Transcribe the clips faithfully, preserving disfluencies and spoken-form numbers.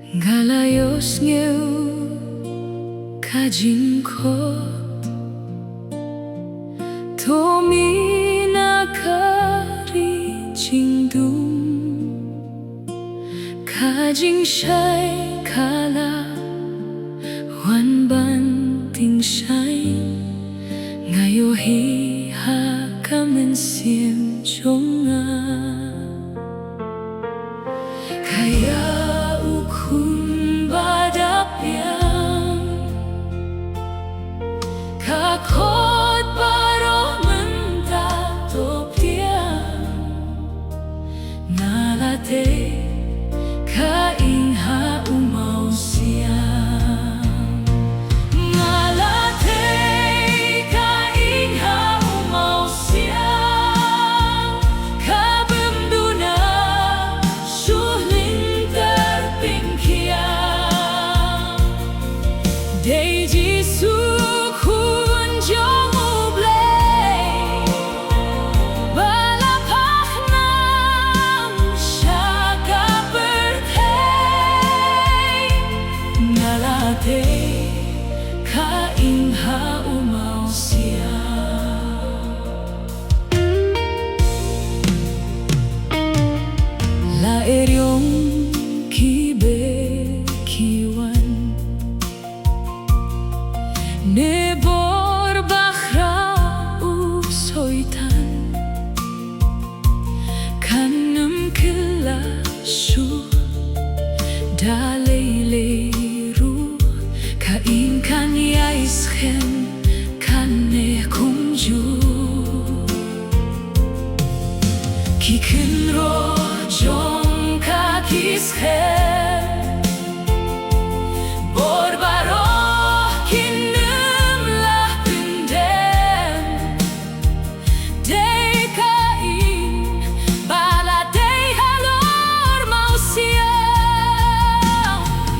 Nga la ïohsngew ka jingkhot, to mih na ka ri jingdum. Ka jingshai ka la wan ban tyngshaiñ, nga ïohi ha ka mynsiem jong nga. Ka ïa u khun ba dap biang, ka khot baroh mynta to pdiang. Nga la tei ka ing ha u mawsiang. Nga la tei ka ing ha u mawsiang, ka bym duna shuh lynter pyngkiang. Dei Jisu Khun jong U Blei, ba la phah nam sha ka pyrthei. Nga la tei ka ing ha u mawsiang. La eriong ki beh ki wan, ne bor bakhraw u Soitan. Kan ym kylla shuh da lei lei ruh, ka ing kan ïai skhem kane kumjuh. Ki kynroh jong ka ki skhem, bor baroh kin ym lah pyndem. Dei ka ing ba la tei halor mawsiang.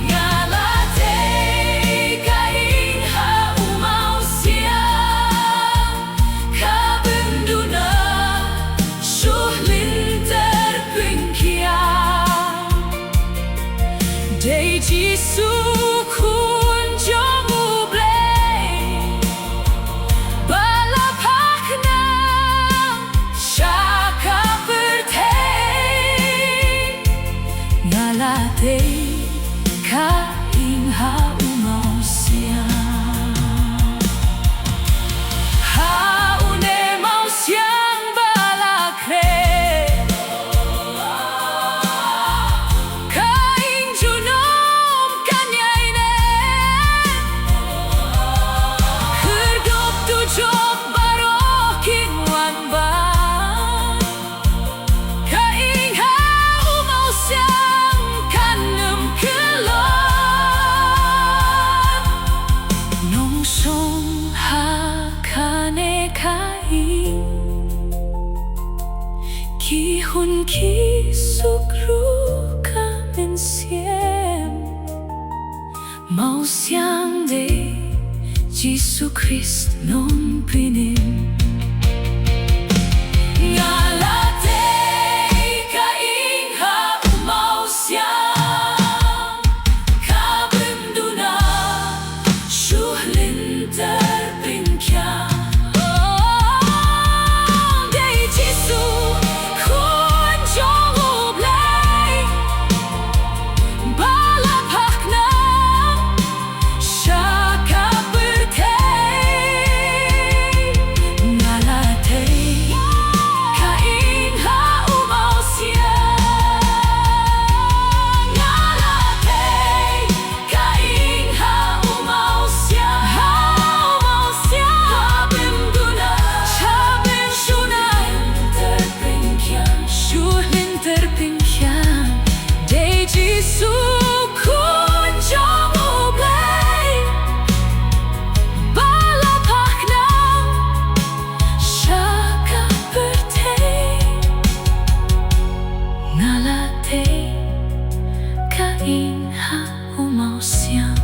Nga la tei ka ing ha u mawsiang, ka bym duna shuh lynter pyngkiang. Dei Jisu Khun jong U Blei, ba la phah nam sha ka pyrthei. Nga la tei ka ing ha u mawsiang, ha une mawsiang ba la khreh. Ka ing junom kan ïaineh, khyrdop dujok baroh kin wan ban. Ka ing ha u mawsiang kan ym kyllon. Nongshong ha kane ka ing, ki hun ki suk ruh ka mynsiem. Mawsiang dei Jisu Khrist Nongpynim. Nga la tei ka ing ha u mawsiang, ka bym duna shuh lynter pyngkiang. Oh, dei Jisu Khun jong U Blei, ba la phah nam sha ka pyrthei. Nga la tei ka ing ha u mawsiang. Nga la tei ka ing ha u mawsiang. Ha u mawsiang. Ka bym duna, ka bym shuna, lynter pyngkiang, shuh lynter pyngkiang. Dei Jisu Khun jong U Blei, ba la phah nam sha ka pyrthei. Nga la tei ka ing ha u mawsiang.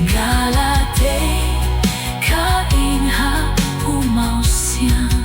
Nga la tei ka ing ha u mawsiang.